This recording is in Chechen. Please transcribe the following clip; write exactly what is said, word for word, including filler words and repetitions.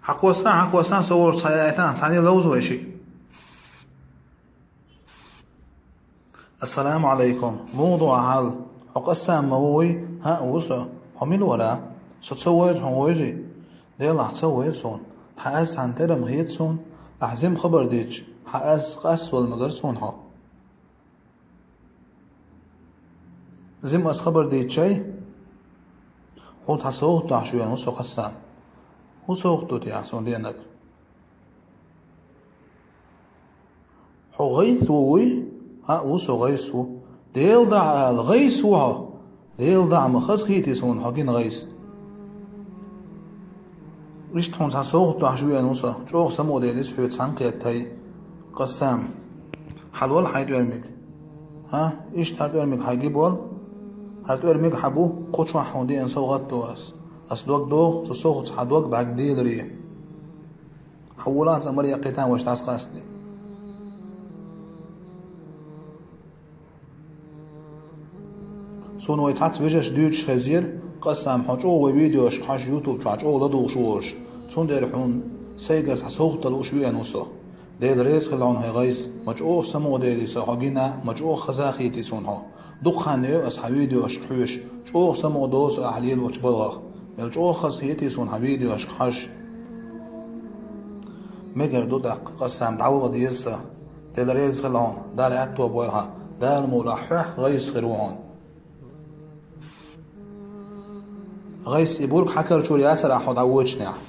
Хьакхоссан, хьакхоссан, со волчу цхьа яийтахь, цхьаьна ловза вай шиъ. Ассаламу Ӏалайкум. Муха ду хьал? Хьо Къассам ма вуй? ХӀаъ, ву со. Хьо мила вара? Со ца вевза хьуна вевзий? Делахь, ца вевза суна. Хьан аз цхьаьна тера ма хета суна. Ахь жима хабар дича, хьан аз къаста вала ма гара суна хьо. Жима ас хабар дийцича, хьуна цхьа совгӀат дохьуш веана ву со, Къассам. ХӀун совгӀат ду те ахь суна денарг? Хьо ГӀайс ву вуй? ХӀаъ, ву со, ГӀайс ву. Делан дуьхьа ала, ГӀайс ву хьо? Делан дуьхьа, ма хазахетий суна хьо гина ГӀайс. Иштта хьуна цхьа совгӀат дохьуш веана ву со, чӀогӀа самукъаделла иза хьоьца цхьаьна кхетта, хӀай Къассам. Хьалавала хьайн тӀоьрмиг. ХӀа, иштта хӀара тӀоьрмиг хьайга йибала. ХӀара тӀоьрмиг хьан бу, кху чохь хьуна деана совгӀат а ду ас. Ас дог доху, цу совгӀатца хьан дог бӀаьрг деларе. Хьан волахь, цӀа мара яьккхийтахь, вайша дӀасакъастале. Суна вай цхьацца вежарша дуьйцуш хезира, Къассам, хьо чӀогӀа вай видеошка хьожуш, YouTube чохь чӀогӀа ладугӀуш волуш. Цундела хьуна сайгара цхьа совгӀат дала лууш веана ву со. Дела реза хила хьуна, хӀай ГӀайс, ма чӀогӀа самукъаделла со хьо гина, ма чӀогӀа хазахетий суна хьо. Дукха хан ю ас хьан видеошка хьоьжуш, чӀогӀа самукъадолу со ахь лелочу балхах. Мел чӀогӀа хазахетий суна хьан видеошка хьожуш. Мегар ду тӀаккха, Къассам, дӀаваха деза сан. Дела реза хила хьуна, Дала аьтто бойла хьан. Дала мукъалахь, хьох ГӀайс хир ву хьуна. ГӀайс, и бург хьан карчор яцара ахь хьо дӀавоьдучу нехь?